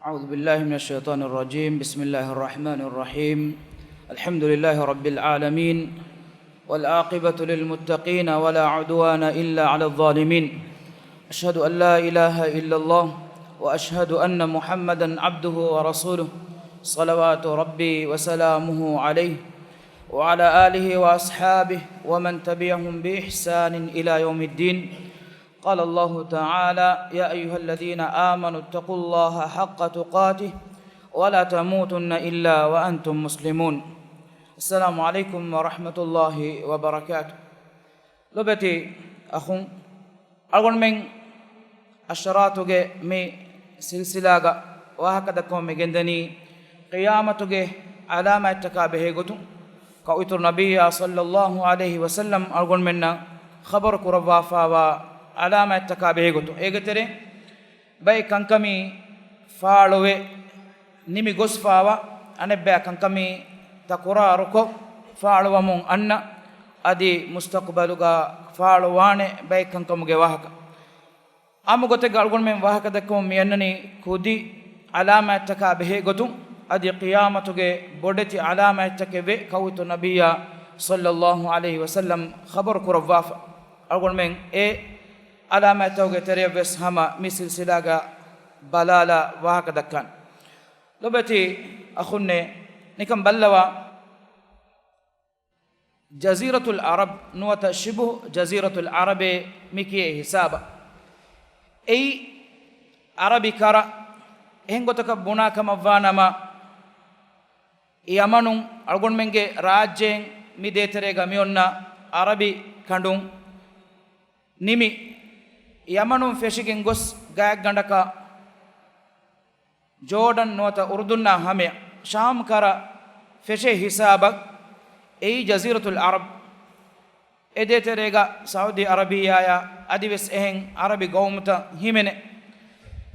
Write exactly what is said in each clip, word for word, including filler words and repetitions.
أعوذ بالله من الشيطان الرجيم. بسم الله الرحمن الرحيم. الحمد لله رب العالمين، والعاقبة للمتقين، ولا عدوان إلا على الظالمين. أشهد أن لا إله إلا الله، وأشهد أن محمدا عبده ورسوله، صلوات ربي وسلامه عليه، وعلى آله وأصحابه ومن تبعهم بإحسان إلى يوم الدين. قال الله تعالى: يا أيها الذين آمنوا اتقوا الله حق تقاته ولا تموتن إلا وأنتم مسلمون. السلام عليكم ورحمة الله وبركاته. ލޮބެތި އަޚުން، އަޅުގަނޑުމެން އަޝްރާތުގެ މި ސިލްސިލާގަ ވާހަކަ ދައްކަމުން މި ގެންދަނީ، ޤިޔާމަތުގެ ޢަލާމާތްތަކާ ބެހޭ ގޮތުން، ކައުއިތުރު ނަބިއްޔާ ޞައްލައްލާހު ޢަލައިހި ވަސައްލަމް އަޅުގަނޑުމެންނަށް ޚަބަރު ކުރައްވާފާވާ ޢަލާމާތްތަކާ ބެހޭ ގޮތުން. އޭގެ ތެރޭ ބައެއް ކަންކަމީ ފާޅުވެ ނިމި ގޮސްފާވާ، އަނެއްބައި ކަންކަމީ ތަކުރާރުކޮށް ފާޅުވަމުން އަންނަ، އަދި މުސްތަޤުބަލުގަ ފާޅުވާނެ ބައެއް ކަންކަމުގެ ވާހަކަ. އާއްމު ގޮތެއްގަ އަޅުގަނޑުމެން ވާހަކަ ދައްކަމުން މި އަންނަނީ ކުދި ޢަލާމާތްތަކާ ބެހޭ ގޮތުން، އަދި ޤިޔާމަތުގެ ބޮޑެތި ޢަލާމާތްތަކެއް ވެ ކައުއިތުރު ނަބިއްޔާ ޞައްލައްލާހު ޢަލައިހި ވަސައްލަމް ޚަބަރު ކުރައްވާފަ. އަޅުގަނޑުމެން އެ ޢަލާމާތްތަކުގެ ތެރެޔަށް ވެސް ހަމަ މި ސިލްސިލާގަ ބަލާލާ ވާހަކަ ދައްކާނެ. ލޮބެތި އަޚުންނޭ، ނިކަން ބައްލަވާ، ޖަޒީރަތުލް ޢަރަބް ނުވަތަ ޝިބުހު ޖަޒީރަތުލް ޢަރަބޭ މި ކިޔޭ ހިސާބަށް. އެއީ ޢަރަބި ކަރަ. އެހެން ގޮތަކަށް ބުނާ ކަމަށްވާ ނަމަ، ޔަމަނުން އަޅުގަނޑުމެންގެ ރާއްޖޭން މި ދޭތެރޭގަ މިއޮންނަ ޢަރަބި ކަނޑުން ނިމި، ޔަމަނުން ފެށިގެން ގޮސް ގާތްގަނޑަކަށް ޖޯޑަން ނުވަތަ އުރުދުންނާ ހަމަޔަށް ޝާމް ކަރަ ފެށޭ ހިސާބަށް އެއީ ޖަޒީރަތުލް ޢަރަބް. އެ ދޭތެރޭގަ ސައުދީ ޢަރަބިއްޔާޔާ އަދިވެސް އެހެން ޢަރަބި ގައުމުތައް ހިމެނޭ.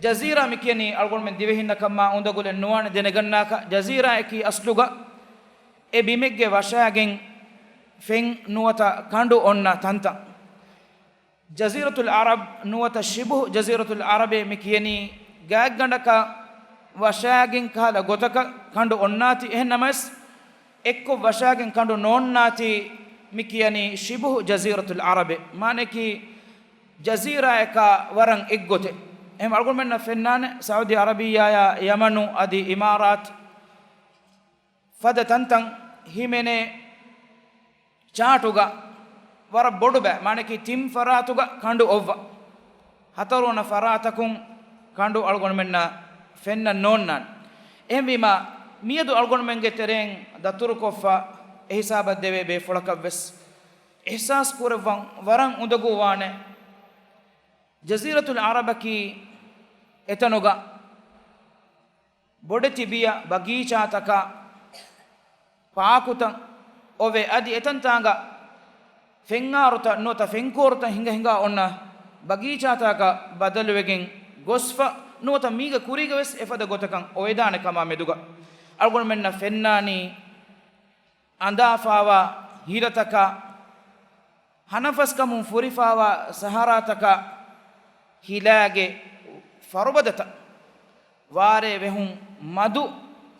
ޖަޒީރާ މި ކިޔަނީ އަޅުގަނޑުމެން ދިވެހިންނަށް ކަމާ އުނދަގުލެއް ނުވާނެ ދެނެގަންނާކަށް، ޖަޒީރާއަކީ އަސްލުގަ އެ ބިމެއްގެ ވަށާގެން ފެން ނުވަތަ ކަނޑު އޮންނަ ތަންތަން. ޖަޒީރަތުލް ޢަރަބް ނުވަތަ ޝިބުހު ޖަޒީރަތުލް ޢަރަބޭ މި ކިޔަނީ ގާތްގަނޑަކަށް ވަށާގެން ކަހަލަ ގޮތަކަށް ކަނޑު އޮންނާތީ، އެހެން ނަމަވެސް އެއްކޮށް ވަށާގެން ކަނޑު ނޯންނާތީ މި ކިޔަނީ ޝިބުހު ޖަޒީރަތުލް ޢަރަބޭ. މާނައަކީ ޖަޒީރާއަކާ ވަރަށް އެއްގޮތެއް. އެހެން އަޅުގަނޑުމެންނަށް ފެންނާނެ ސައުދީ ޢަރަބިއްޔާޔާ ޔަމަނު އަދި އިމާރާތު ފަދަ ތަންތަން ހިމެނޭ ޗާޓުގަ ވަރަށް ބޮޑު ބައެއް، މާނައަކީ ތިން ފަރާތުގަ ކަނޑު އޮއްވަ. ހަތަރުވަނަ ފަރާތަކުން ކަނޑު އަޅުގަނޑުމެންނަށް ފެންނަން ނޯންނާނެ. އެހެންވީމާ، މިއަދު އަޅުގަނޑުމެންގެ ތެރެއިން ދަތުރުކޮށްފަ އެހިސާބަށް ދެވޭ ބޭފުޅަކަށް ވެސް އިޙްސާސް ކުރެއްވަން ވަރަށް އުނދަގޫވާނެ. ޖަޒީރަތުލް ޢަރަބަކީ އެތަނުގަ ބޮޑެތި ބިޔަ ބަގީޗާތަކާ، ޕާކުތައް އޮވެ، އަދި އެތަންތާނގަ ފެންއާރުތައް ނުވަތަ ފެންކޯރުތައް ހިނގަ ހިނގާ އޮންނަ ބަގީޗާތަކަށް ބަދަލުވެގެން ގޮސްފަ، ނުވަތަ މީގެ ކުރީގަ ވެސް އެފަދަ ގޮތަކަށް އޮވެދާނެ ކަމާ މެދުގަ އަޅުގަނޑުމެންނަށް ފެންނާނީ އަނދާފާވާ ހިލަތަކާ، ހަނަފަސްކަމުން ފުރިފާވާ ސަހަރާތަކާ، ހިލާގެ ފަރުބަދަތައް، ވާރޭ ވެހުން މަދު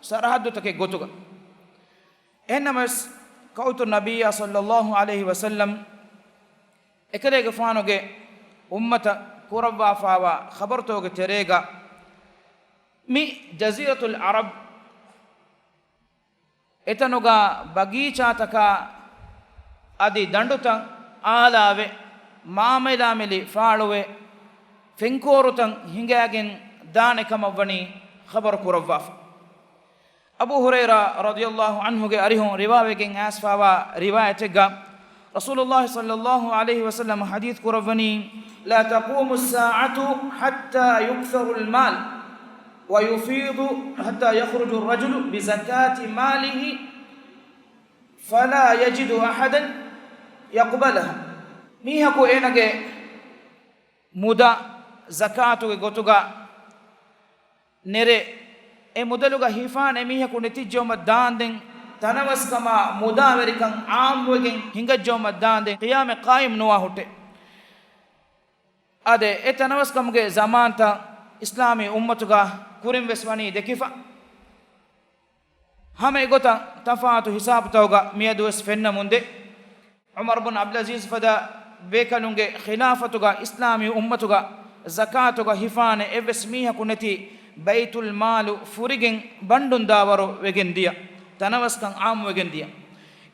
ސަރަހައްދުތަކެއް ގޮތުގަ. އެހެންނަމަވެސް، ކައުތު ނަބިއްޔާ ޞައްލައްލާހު ޢަލައިހި ވަސައްލަމް އެކަލޭގެފާނުގެ އުއްމަތަށް ކުރައްވާފާވާ ޚަބަރުތަކުގެ ތެރޭގަ، މި ޖަޒީރަތުލް ޢަރަބް އެތަނުގަ ބަގީޗާތަކާ އަދި ދަނޑުތައް އާލާވެ، މާމެލާމެލި ފާޅުވެ، ފެންކޯރުތައް ހިނގާގެން ދާނެ ކަމަށްވަނީ ޚަބަރު ކުރައްވާފަ. އަބޫ ހުރައިރާ ރަޟިޔަﷲ ޢަންހުގެ އަރިހުން ރިވާވެގެން އައިސްފާވާ ރިވާޔަތެއްގަ، ރަސޫލުﷲ ޞައްލައްލާހު ޢަލައިހި ވަސައްލަމަ ޙަދީޘް ކުރައްވަނީ، لا تقوم الساعة حتى يكثر المال ويفيض حتى يخرج الرجل بزكاة ماله فلا يجد أحدا يقبلها. މީހަކު އޭނަގެ މުދާ ޒަކާތުގެ ގޮތުގަ ނެރެ، އެ މުދަލުގަ ހިފާނެ މީހަކު ނެތިއްޖައުމަށް ދާންދެން ތަނަވަސްކަމާ މުދާވެރިކަން ޢާއްމުވެގެން ހިނގައްޖައުމަށް ދާންދެން ޤިޔާމަތް ޤާއިމް ނުވާ ހުއްޓެ. އާދެ، އެ ތަނަވަސްކަމުގެ ޒަމާންތައް އިސްލާމީ އުއްމަތުގަ ކުރިން ވެސް ވަނީ ދެކިފަ. ހަމަ އެގޮތަށް ތަފާތު ހިސާބުތަކުގަ މިއަދު ވެސް ފެންނަމުންދޭ. ޢުމަރު ބުން ޢަބްދުލްޢަޒީޒް ފަދަ ބޭކަލުންގެ ޚިލާފަތުގަ އިސްލާމީ އުއްމަތުގަ ޒަކާތުގަ ހިފާނެ އެއްވެސް މީހަކު ނެތި ބައިތުލް މާލު ފުރިގެން ބަންޑުން ދާވަރު ވެގެން ދިޔަ، ތަނަވަސްކަން ޢާއްމުވެގެން ދިޔަ.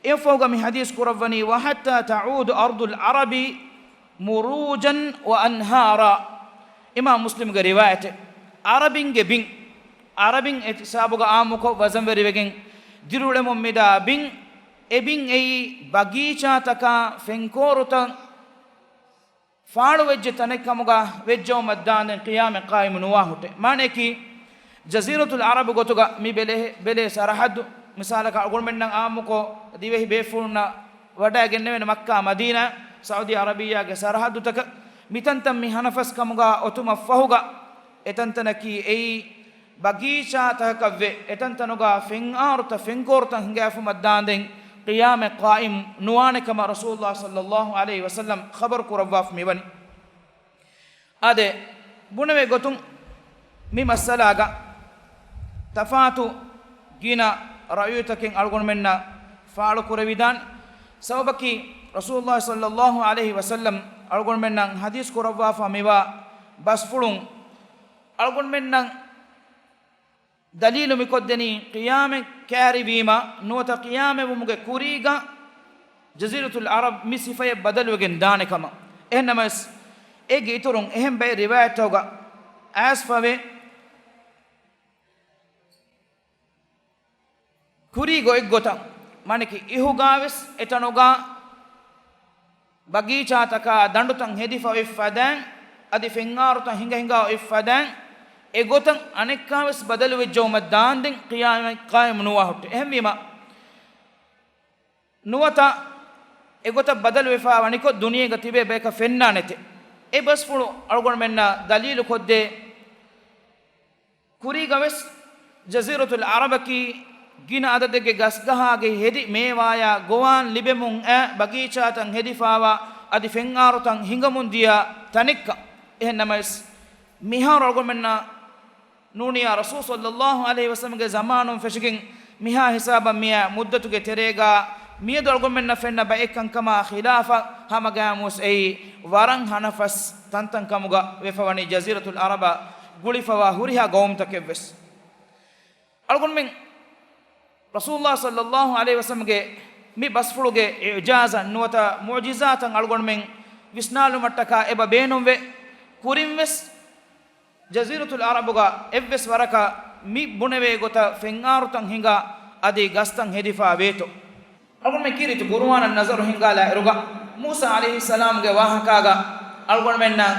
އެއަށްފަހުގަ މި ޙަދީޘް ކުރައްވަނީ، وحتى تعود أرض العرب مروجا وأنهارا. އިމާމް މުސްލިމްގެ ރިވާޔަތެއް. ޢަރަބިންގެ ބިން، ޢަރަބިން އެ ހިސާބުގަ ޢާއްމުކޮށް ވަޒަންވެރިވެގެން ދިރިއުޅެމުން މިދާ ބިން، އެ ބިން އެއީ ބަގީޗާތަކާ ފެންކޯރުތައް ފާޅުވެއްޖެ ތަނެއްކަމުގަ ވެއްޖައުމަށް ދާންދެން ޤިޔާމަތް ޤާއިމު ނުވާ ހުއްޓެ. މާނައަކީ، ޖަޒީރަތުލް ޢަރަބު ގޮތުގަ މި ބެލޭ، ބެލޭ ސަރަޙައްދު، މިސާލަކަށް އަޅުގަނޑުމެންނަށް ޢާއްމުކޮށް ދިވެހި ބޭފުޅުންނަށް ވަޑައިގެންނެވޭނެ މައްކާ މަދީނާ، ސަޢުދީ ޢަރަބިއްޔާގެ ސަރަޙައްދުތަކަށް، މިތަންތަން މި ހަނަފަސްކަމުގަ އޮތުމަށްފަހުގަ، އެތަންތަނަކީ އެއީ ބަގީޗާތަކަކަށްވެ، އެތަންތަނުގަ ފެންއާރުތައް ފެންކޯރުތައް ހިނގާފުމަށް ދާންދެން ޤިޔާމަތް ޤާއިމް ނުވާނެ ކަމަށް ރަސޫލުﷲ ޞައްލަﷲ ޢަލައިހި ވަސައްލަމް ޚަބަރު ކުރައްވާފަ މިވަނީ. އާދެ، ބުނެވޭ ގޮތުން މި މައްސަލާގަ ތަފާތު ގިނަ ރައުޔުތަކެއް އަޅުގަނޑުމެންނަށް ފާޅު ކުރެވިދާނެ. ސަބަބަކީ، ރަސޫލުﷲ ޞައްލަﷲ ޢަލައިހި ވަސައްލަމް އަޅުގަނޑުމެންނަށް ޙަދީޘް ކުރައްވާފަ މިވާ ބަސްފުޅުން އަޅުގަނޑުމެންނަށް ދަލީލު މިކޮށްދެނީ، ޤިޔާމަތް ކައިރިވީމަ ނުވަތަ ޤިޔާމަތްވުމުގެ ކުރީގަ ޖަޒީރަތުލް ޢަރަބް މި ސިފައެއް ބަދަލުވެގެން ދާނެ ކަމަށް. އެހެންނަމަވެސް، އޭގެ އިތުރުން އެހެން ބައެއް ރިވާޔަތްތަކުގަ އައިސްފަވޭ، ކުރީގަ އޮތްގޮތަށް، މާނައަކީ އިހުގަވެސް އެތަނުގަ ބަގީޗާތަކާ ދަނޑުތައް ހެދިފަ އޮތް ފަދައިން، އަދި ފެންއާރުތައް ހިނގަ ހިނގާ އޮތް ފަދައިން، އެގޮތަށް އަނެއްކާވެސް ބަދަލުވެއްޖައުމަށް ދާންދެން ޤިޔާމަތް ޤާއިމު ނުވާ ހުއްޓެ. އެހެންވީމަ، ނުވަތަ އެގޮތަށް ބަދަލުވެފަ ވަނިކޮށް، ދުނިޔޭގަ ތިބޭ ބަޔަކަށް ފެންނާނެތެ. އެ ބަސްފުޅު އަޅުގަނޑުމެންނަށް ދަލީލު ކޮށްދޭ. ކުރީގަވެސް ޖަޒީރަތުލް ޢަރަބަކީ ގިނަ އަދަދެއްގެ ގަސްގަހާގެ ހެދި މޭވާޔާ ގޮވާން ލިބެމުން އައި ބަގީޗާތައް ހެދިފާވާ އަދި ފެންއާރުތައް ހިނގަމުން ދިޔަ ތަނެއްކަން. އެހެންނަމަވެސް، މިހާރު އަޅުގަނޑުމެންނަށް ނޫނިޔާ ރަސޫލު ޞައްލަﷲ ޢަލައިހި ވަސައްލަމްގެ ޒަމާނުން ފެށިގެން މިހާ ހިސާބަށް މިއައި މުއްދަތުގެ ތެރޭގަ މިއަދު އަޅުގަނޑުމެންނަށް ފެންނަ ބައެއްކަންކަމާ ޚިލާފަށް ހަމަގައިމުވެސް އެއީ ވަރަށް ހަނަފަސް ތަންތަންކަމުގަ ވެފަވަނީ ޖަޒީރަތުލް ޢަރަބަށް ގުޅިފަވާ ހުރިހާ ގައުމުތަކެއްވެސް. އަޅުގަނޑުމެން ރަސޫލުﷲ ޞައްލަﷲ ޢަލައިހި ވަސައްލަމްގެ މި ބަސްފުޅުގެ އިޢުޖާޒަށް ނުވަތަ މުޢުޖިޒާތަށް އަޅުގަނޑުމެން ވިސްނާލުމަށްޓަކާ އެބަ ބޭނުންވެ، ކުރިންވެސް ޖަޒީރަތުލް ޢަރަބުގަ އެއްވެސް ވަރަކަށް މި ބުނެވޭ ގޮތަށް ފެންއާރުތައް ހިނގާ އަދި ގަސްތައް ހެދިފާ ވޭތޯ؟ އަޅުގަނޑުމެން ކީރިތި ޤުރުއާނަށް ނަޒަރު ހިންގާލާ އިރުގަ، މޫސާ ޢަލައިހިއްސަލާމްގެ ވާހަކާގަ އަޅުގަނޑުމެންނަށް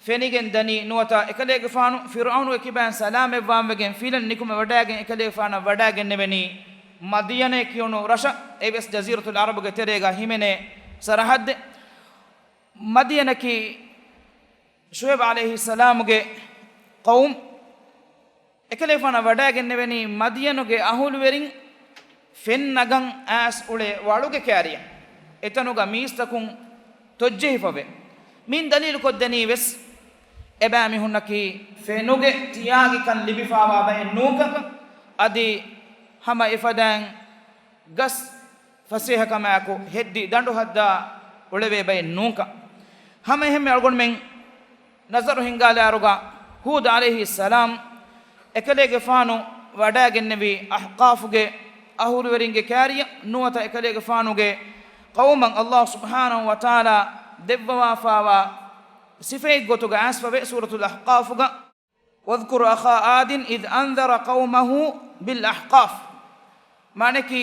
ފެނިގެން ދަނީ ނުވަތަ އެކަލޭގެފާނު ފިރުޢައުނުގެ ކިބައިން ސަލާމަތްވާންވެގެން ފިލަން ނިކުމެ ވަޑައިގެން އެކަލޭގެފާނަށް ވަޑައިގެންނެވެނީ މަދްޔަނަ ކިޔުނު ރަށަށް، އެވެސް ޖަޒީރަތުލް ޢަރަބުގެ ތެރޭގަ ހިމެނޭ ސަރަޙައްދެއް. މަދްޔަނަކީ ޝުޢައިބު ޢަލައިހިއްސަލާމުގެ ޤައުމު. އެކަލޭގެފާނަށް ވަޑައިގެންނެވެނީ މަދްޔަނުގެ އަހުލުވެރިން ފެން ނަގަން އައިސް އުޅޭ ވަޅުގެ ކާރިއަށް. އެތަނުގަ މީސްތަކުން ތޮއްޖެހިފަވޭ. މިއިން ދަލީލުކޮށްދެނީ ވެސް އެބައިމީހުންނަކީ ފެނުގެ ތިޔާގިކަން ލިބިފާވާ ބައެއް ނޫންކަން. އަދި ހަމަ އެފަދައިން ގަސް ފަސޭހަކަމާއެކު ހެއްދި ދަނޑު ހައްދާ އުޅެވޭ ބައެއް ނޫންކަން. ހަމައެހެންމެ އަޅުގަނޑުމެން ނަޒަރު ހިންގާލާއިރުގަ ހޫދު ޢަލައިހިއްސަލާމް އެކަލޭގެފާނު ވަޑައިގެންނެވީ އަޙްޤާފުގެ އަހުލުވެރިންގެ ކާރިއަށް ނުވަތަ އެކަލޭގެފާނުގެ ޤައުމަށް. ﷲ ސުބްޙާނަހޫ ވަތަޢާލާ ދެއްވަވާފާވާ ސިފައެއްގޮތުގަ އައިސްފަވޭ ސޫރަތުލް އަޙްޤާފުގަ، واذكر أخا عاد إذ أنذر قومه بالأحقاف. މާނައަކީ،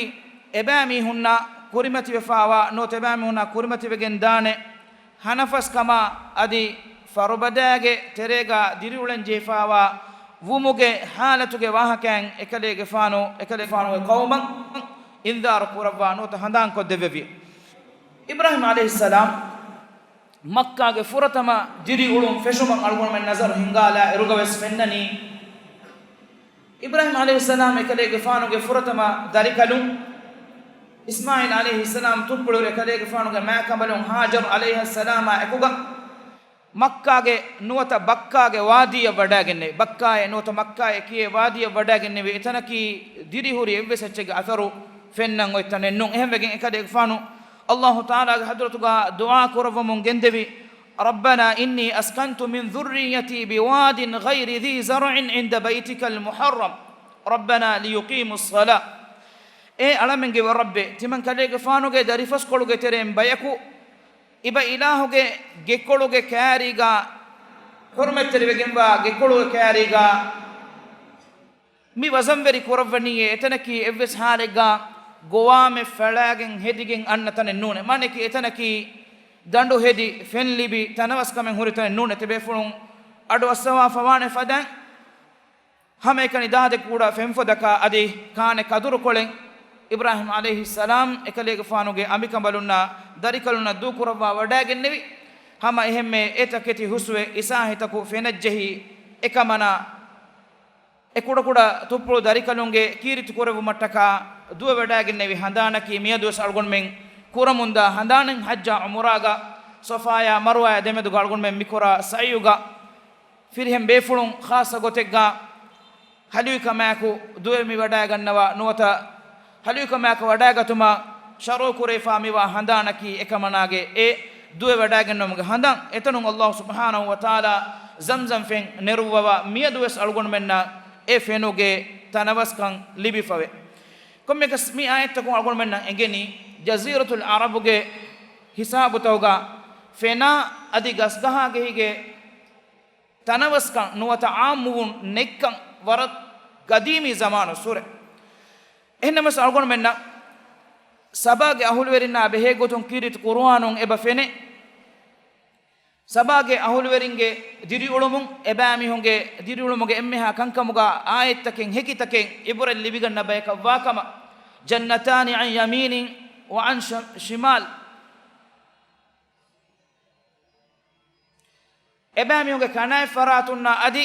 އެބައިމީހުންނާ ކުރިމަތިވެފާވާ ނުވަތަ އެބައިމީހުންނާ ކުރިމަތިވެގެން ދާނެ ހަނަފަސްކަމާ އަދި ފަރުބަދައިގެ ތެރޭގަ ދިރިއުޅެން ޖެހިފާވާ ވުމުގެ ޙާލަތުގެ ވާހަކައިން އެކަލޭގެފާނު، އެކަލޭގެފާނުގެ ޤައުމަށް އިންޒާރު ކުރައްވާ ނުވަތަ ހަނދާންކޮށްދެއްވެވި. އިބްރާހީމް ޢަލައިހިއްސަލާމް މައްކާގެ ފުރަތަމަ ދިރިއުޅުން ފެށުމަށް އަޅުގަނޑުމެން ނަޒަރު ހިންގާލާ އިރުގަވެސް ފެންނަނީ، އިބްރާހީމް ޢަލައިހިއްސަލާމް އެކަލޭގެފާނުގެ ފުރަތަމަ ދަރިކަލުން އިސްމާޢީލް ޢަލައިހިއްސަލާމް ތުއްޕުޅު އެކަލޭގެފާނުގެ މާކަނބަލުން ހާޖަރު ޢަލައިހައްސަލާމާ އެކުގަ މައްކާގެ ނުވަތަ ބައްކާގެ ވާދީއަށް ވަޑައިގެންނެވި. ބައްކާއޭ ނުވަތަ މައްކާއޭ ކިޔޭ ވާދީއަށް ވަޑައިގެންނެވި. އެތަނަކީ ދިރިހުރި އެއްވެސް އެއްޗެއްގެ އަސަރު ފެންނަން އޮތް ތަނެއް ނޫން. އެހެންވެގެން އެކަލޭގެފާނު އައްލާހު ތަޢާލާގެ ޙަޟްރަތުގަ ދުޢާ ކުރައްވަމުން ގެންދެވި، رَبَّنَا إِنِّي أَسْكَنْتُ مِنْ ذُرِّيَّتِي بِوَادٍ غَيْرِ ذِي زَرْعٍ عِنْدَ بَيْتِكَ الْمُحَرَّمِ رَبَّنَا لِيُقِيمُوا الصَّلَاةَ. އޭ އަޅަމެންގެ ވަރަށްބެ، ތިމަން ކަލޭގެފާނުގެ ދަރިފަސްކޮޅުގެ ތެރެއިން ބަޔަކު އިބަ އިލާހުގެ ގެކޮޅުގެ ކާރީގަ، ޙުރުމަތްތެރިވެގެންވާ ގެކޮޅުގެ ކާރީގަ މި ވަޒަންވެރި ކުރައްވަނީއޭ. އެތަނަކީ އެއްވެސް ޙާލެއްގަ ގޮވާމެއް ފަޅާގެން ހެދިގެން އަންނަ ތަނެއް ނޫނޭ. މާނައަކީ އެތަނަކީ ދަނޑު ހެދި ފެން ލިބި ތަނަވަސްކަމެއް ހުރި ތަނެއް ނޫނޭ. ތިބޭފުޅުން އަޑު އައްސަވާފަވާނެ ފަދައިން ހަމައެކަނި ދާދެ ކުޑަ ފެންފޮދަކާ އަދި ކާނެ ކަދުރުކޮޅެއް އިބްރާހީމް ޢަލައިހިއްސަލާމް އެކަލޭގެފާނުގެ އަނބިކަނބަލުންނާ ދަރިކަލުންނަށް ދޫކުރައްވާ ވަޑައިގެންނެވި. ހަމަ އެހެންމެ އެ ތަކެތި ހުސްވެ އިސާހިތަކު ފެނަށްޖެހި އެކަމަނާ އެ ކުޑަކުޑަ ތުއްޕުޅު ދަރިކަލުންގެ ކީރިތި ކުރެއްވުމަށްޓަކާ ދުވެވަޑައިގެންނެވި ހަނދާނަކީ މިއަދުވެސް އަޅުގަނޑުމެން ކުރަމުންދާ ހަނދާނެއް. ޙައްޖާ ޢުމުރާގަ ޞަފާޔާ މަރުވާޔާ ދެމެދުގަ އަޅުގަނޑުމެން މިކުރާ ސަޢްޔުގަ ފިރިހެން ބޭފުޅުން ޚާއްޞަ ގޮތެއްގަ ޙަލުވިކަމާއެކު ދުވެ މި ވަޑައިގަންނަވާ ނުވަތަ ޙަލުވިކަމާއެކު ވަޑައިގަތުމަށް ޝަރުޢު ކުރެވިފާ މިވާ ހަނދާނަކީ އެކަމަނާގެ އެ ދުވެ ވަޑައިގެންނެވުމުގެ ހަނދާން. އެތަނުން އައްލާހު ސުބްޙާނަހު ވަތަޢާލާ ޒަމްޒަމް ފެން ނެރުއްވަވާ މިއަދުވެސް އަޅުގަނޑުމެންނަށް އެ ފެނުގެ ތަނަވަސްކަން ލިބިފަވޭ. ކޮންމެއަކަސް މި އާޔަތްތަކުން އަޅުގަނޑުމެންނަށް އެނގެނީ ޖަޒީރަތުލް ޢަރަބުގެ ހިސާބުތަކުގަ ފެނާ އަދި ގަސްގަހާގެހިގެ ތަނަވަސްކަން ނުވަތަ ޢާއްމުވުން ނެތްކަން ވަރަށް ގަދީމީ ޒަމާނު ސުރެ. އެހެންނަމަވެސް އަޅުގަނޑުމެންނަށް ސަބާގެ އަހުލުވެރިންނާ ބެހޭގޮތުން ކީރިތި ޤުރުއާނުން އެބަ ފެނޭ. ސަބާގެ އަހުލުވެރިންގެ ދިރިއުޅުމުން އެބައިމީހުންގެ ދިރިއުޅުމުގެ އެންމެހާ ކަންކަމުގަ އާޔަތްތަކެއް ހެކިތަކެއް ޢިބުރަތް ލިބިގަންނަ ބަޔަކަށްވާކަމަށް. جَنَّتَانِ عَنْ يَمِينٍ وَعَنْ ش-، شِمَالٍ. އެބައިމީހުންގެ ކަނާތް ފަރާތުންނާ އަދި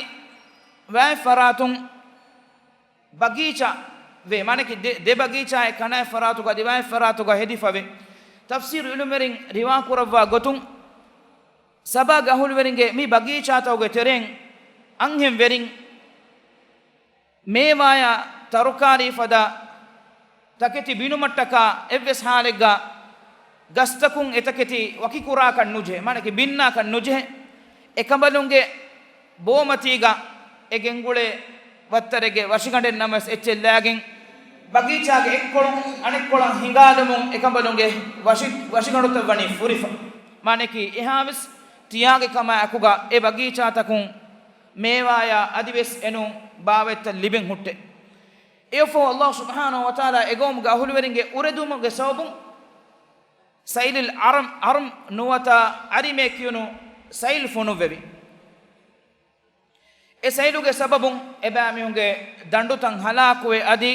ވާތް ފަރާތުން ބަގީޗާ ވޭ. މާނައަކީ ދެ، ދެ ބަގީޗާއެއް ކަނާތް ފަރާތުގަ އަދި ވާތް ފަރާތުގަ ހެދިފަވޭ. ތަފްސީރު ޢިލްމުވެރިން ރިވާކުރައްވާ ގޮތުން، ސަބާގެ އަހުލުވެރިންގެ މި ބަގީޗާތަކުގެ ތެރެއިން އަންހެން ވެރިން މޭވާޔާ ތަރުކާރީ ފަދަ ތަކެތި ބިނުމަށްޓަކާ އެއްވެސް ޙާލެއްގަ ގަސްތަކުން އެތަކެތި ވަކިކުރާކަށް ނުޖެހޭ، މާނައަކީ ބިންނާކަށް ނުޖެހޭ. އެކަނބަލުންގެ ބޯމަތީގަ އެ ގެންގުޅޭ ވައްތަރެއްގެ ވަށިގަނޑެއް ނަމަވެސް އެއްޗެއް ލާގެން، ބަގީޗާގެ އެއްކޮޅުން އަނެއްކޮޅަށް ހިނގާލުމުން އެކަނބަލުންގެ ވަށި، ވަށިގަނޑުތައް ވަނީ ފުރިފަ. މާނައަކީ އެހާވެސް ތިޔާގެ ކަމާ އެކުގަ އެ ބަގީޗާތަކުން މޭވާޔާ އަދިވެސް އެނޫން ބާވަތްތައް ލިބެން ހުއްޓޭ. އެއަށްފަހު އައްލާހު ސުބްޙާނަހު ވަތަޢާލާ އެގައުމުގެ އަހުލުވެރިންގެ އުރެދުމުގެ ސަބަބުން ސައިލިލް އަރަމް، އަރަމް ނުވަތަ އަރިމޭ ކިޔުނު ސައިލް ފޮނުއްވެވި. އެ ސައިލުގެ ސަބަބުން އެބައިމީހުންގެ ދަނޑުތައް ހަލާކުވެ އަދި